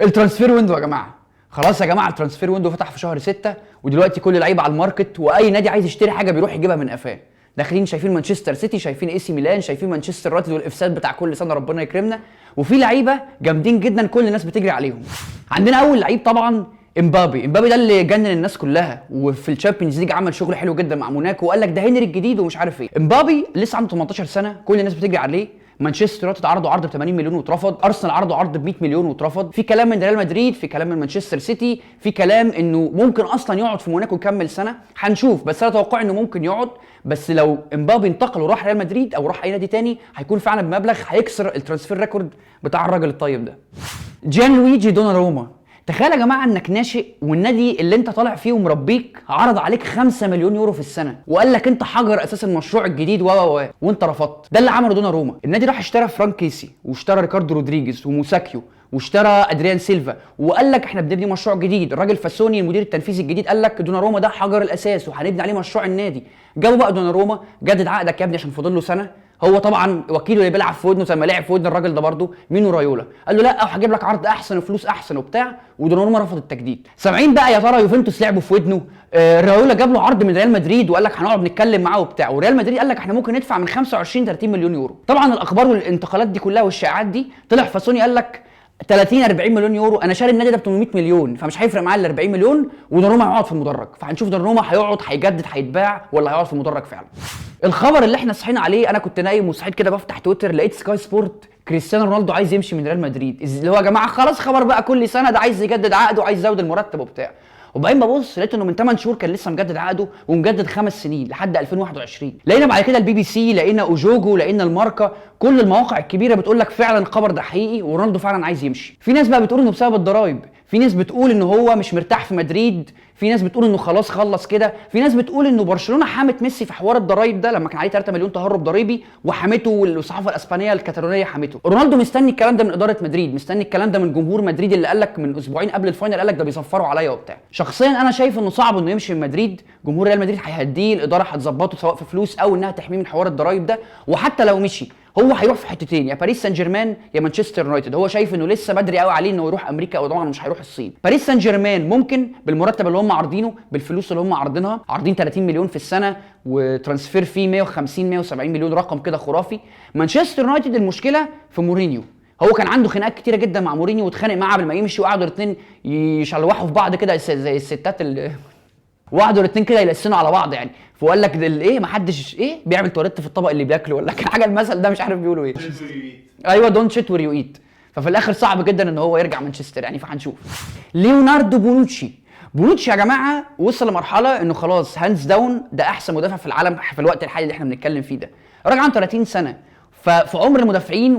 ال transfer window يا جماعه، خلاص يا جماعه، ال transfer window فتح في شهر 6، ودلوقتي كل لعيبة على ال market، واي نادي عايز يشتري حاجة بيروح يجيبها من قفاه. داخلين شايفين مانشستر سيتي، شايفين اي سي ميلان، شايفين مانشستر يونايتد والافساد بتاع كل سنه، ربنا يكرمنا. وفي لعيبة جامدين جدا كل الناس بتجري عليهم. عندنا اول لعيب طبعا امبابي. امبابي ده اللي جنن الناس كلها، وفي ال Champions League عمل شغل حلو جدا مع موناكو، وقال لك ده هنري الجديد ومش عارف ايه. امبابي لسه عنده 18 سنه، كل الناس بتجري عليه. مانشستر يونايتد عرضوا عرض ب 80 مليون واترفض، ارسنال عرضوا عرض ب 100 مليون واترفض، في كلام من ريال مدريد، في كلام من مانشستر سيتي، في كلام انه ممكن اصلا يقعد في موناكو يكمل سنه، هنشوف، بس انا اتوقع انه ممكن يقعد. بس لو امبابي انتقل وراح ريال مدريد او راح اي نادي تاني هيكون فعلا بمبلغ هيكسر ال transfer record بتاع الراجل الطيب ده. جان لويجي دوناروما. تخيل يا جماعة انك ناشئ والنادي اللي انت طالع فيه ومربيك عرض عليك 5 مليون يورو في السنة وقال لك انت حجر اساس المشروع الجديد و و وانت رفضت. ده اللي عمله دوناروما. النادي راح اشترى فرانك كيسي واشترى ريكاردو رودريجيز وموساكيو واشترى ادريان سيلفا وقال لك احنا بنبني مشروع جديد. الراجل فاسوني المدير التنفيذي الجديد قال لك دوناروما ده حجر الاساس وهنبني عليه مشروع النادي. جابوا بقى دوناروما، جدد عقدك يا ابني عشان فاضل له سنة. هو طبعا وكيله اللي بيلعب في ودنه زي ما لعب في ودن الراجل ده برده مينو رايولا، قال له لا وهجيب لك عرض احسن وفلوس احسن وبتاع، ودوناروما رفض التجديد. سامعين بقى يا ترى يوفنتوس لعبوا في ودنه، رايولا جاب له عرض من ريال مدريد وقال لك هنقعد نتكلم معاه وبتاع، وريال مدريد قال لك احنا ممكن ندفع من 25 30 مليون يورو. طبعا الاخبار والانتقالات دي كلها والشائعات دي طلع فاسوني قال لك 30 40 مليون يورو، انا شاري النادي ده ب 800 مليون فمش هيفرق معايا ال 40 مليون، ودوناروما هيقعد في المدرج. فهنشوف دوناروما هيقعد، هيجدد، هيتباع، ولا هيقعد في المدرج فعلا. الخبر اللي احنا صحينا عليه، انا كنت نايم وصحيت كده بفتح تويتر لقيت سكاي سبورت كريستيانو رونالدو عايز يمشي من ريال مدريد. اللي هو يا جماعة خلاص خبر بقى كل سنة ده عايز يجدد عقده وعايز يزود المرتب وبتاع. وبعدين ببص لقيت انه من 8 شهور كان لسه مجدد عقده ومجدد 5 سنين لحد 2021. لقينا بعد كده البي بي سي، لقينا اوجوجو، لقينا الماركا، كل المواقع الكبيرة بتقول لك فعلا الخبر ده حقيقي ورونالدو فعلا عايز يمشي. في ناس بقى بتقول انه بسبب الضرايب، في ناس بتقول ان هو مش مرتاح في مدريد، في ناس بتقول انه خلاص خلص كده، في ناس بتقول انه برشلونة حامت ميسي في حوار الضرايب ده لما كان عليه 3 مليون تهرب ضريبي وحامته، والصحافة الاسبانية الكتالونيه حامته. رونالدو مستني الكلام ده من ادارة مدريد، مستني الكلام ده من جمهور مدريد اللي قال لك من اسبوعين قبل ال final قال لك ده بيصفروا عليا وبتاع. شخصيا انا شايف انه صعب انه يمشي من مدريد، جمهور ريال مدريد هيهديه، الادارة هتظبطه سواء في فلوس او انها تحميه من حوار الضرايب ده. وحتى لو مشي هو هيروح في حتتين، يا باريس سان جيرمان يا مانشستر يونايتد. هو شايف انه لسه بدري قوي عليه انه يروح امريكا، او طبعا مش هيروح الصين. باريس سان جيرمان ممكن بالمرتب اللي هم عارضينه، بالفلوس اللي هم عارضينها، عارضين 30 مليون في السنة و transfer fee 150 170 مليون، رقم كده خرافي. مانشستر يونايتد المشكلة في مورينيو، هو كان عنده خناقات كتيرة جدا مع مورينيو واتخانق معاه قبل ما يمشي، وقعدوا الاثنين يشلوحوا في بعض كده زي الستات اللي وقعدوا الاثنين كده يلسنوا على بعض يعني. فقال لك ده ايه، ما حدش ايه بيعمل تواليت في الطبق اللي بياكله ولا كان حاجة، المثل ده مش عارف بيقولوا ايه. ايوه don't shit where you eat. ففي الاخر صعب جدا ان هو يرجع مانشستر يعني، فهنشوف. ليوناردو بونوتشي. بونوتشي يا جماعة وصل لمرحلة انه خلاص hands down ده احسن مدافع في العالم في الوقت الحالي اللي احنا بنتكلم فيه ده. الراجل عنده 30 سنة، ففي عمر المدافعين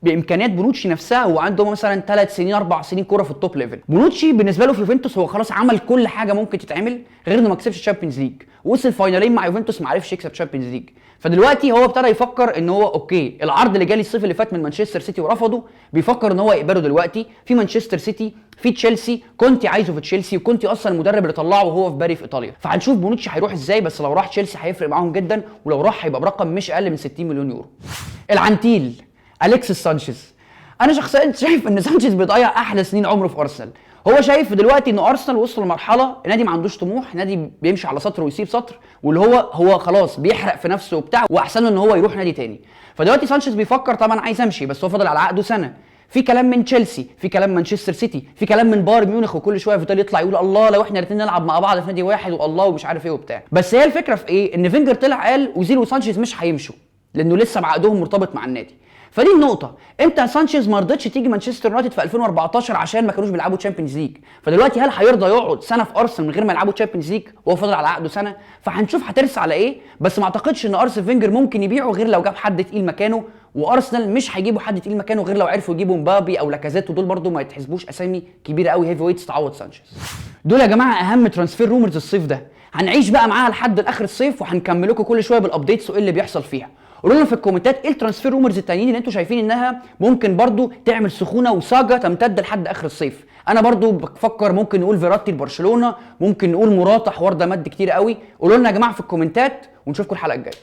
وبامكانيات بونوتشي نفسها هو عنده مثلا 3 سنين 4 سنين كورة في ال top level. بونوتشي بالنسبة له في يوفنتوس هو خلاص عمل كل حاجة ممكن تتعمل غير انه ما كسبش Champions League، وصل فاينالين مع يوفنتوس ما عرفش يكسب Champions League. فدلوقتي هو ابتدى يفكر ان هو okay العرض اللي جالي الصيف اللي فات من مانشستر سيتي ورفضه، بيفكر ان هو يقبله دلوقتي في مانشستر سيتي، في تشيلسي، كونتي عايزه في تشيلسي، وكونتي اصلا المدرب اللي طلعه وهو في باري في ايطاليا. فهنشوف بونوتشي هيروح ازاي، بس لو راح تشيلسي هيفرق معاهم جدا، ولو راح هيبقى برقم مش اقل من 60 مليون يورو. العنتيل اليكسيس سانشيز. انا شخصيا شايف ان سانشيز بيضيع احلى سنين عمره في ارسنال. هو شايف دلوقتي ان ارسنال وصل لمرحلة النادي ما عندوش طموح، نادي بيمشي على سطر ويسيب سطر، واللي هو خلاص بيحرق في نفسه وبتاع، واحسن له ان هو يروح نادي تاني. فدلوقتي سانشيز بيفكر طبعا عايز امشي، بس هو فاضل على عقده سنة. في كلام من تشيلسي، في كلام مانشستر سيتي، في كلام من بايرن ميونخ، وكل شوية فيتال يطلع يقول الله لو احنا الاثنين نلعب مع بعض في نادي واحد والله ومش عارف ايه وبتاع. بس هي الفكرة في ايه؟ ان فينجر طلع قال اوزيل وسانشيز مش هيمشوا لانه لسه بعقدهم مرتبط مع النادي. فدي النقطة، انت سانشيز ما رضتش تيجي مانشستر يونايتد في 2014 عشان ما كانوش بيلعبوا Champions League، فدلوقتي هل هيرضى يقعد سنة في ارسنال من غير ما يلعبوا Champions League وهو فاضل على عقده سنة؟ فهنشوف هترسى على ايه، بس ما اعتقدش ان ارسن فينجر ممكن يبيعه غير لو جاب حد تقيل مكانه، وارسنال مش هيجيبوا حد تقيل مكانه غير لو عرفوا يجيبوا مبابي او لاكازيت، ودول برده ما يتحسبوش اسامي كبيرة قوي heavyweights تعوض سانشيز. دول يا جماعة اهم transfer rumors الصيف ده، هنعيش بقى معاها لحد الاخر الصيف، وهنكمل لكم كل شوية بال updates وايه اللي بيحصل فيها. قولوا لنا في الكومنتات ايه ال transfer rumors التانيين اللي انتوا شايفين انها ممكن برضو تعمل سخونة و saga تمتد لحد اخر الصيف. انا برضو بفكر ممكن نقول فيراتي لبرشلونة، ممكن نقول موراتا، حوار ده مد كتير قوي. قولوا لنا يا جماعة في الكومنتات، ونشوفكم الحلقة الجاية.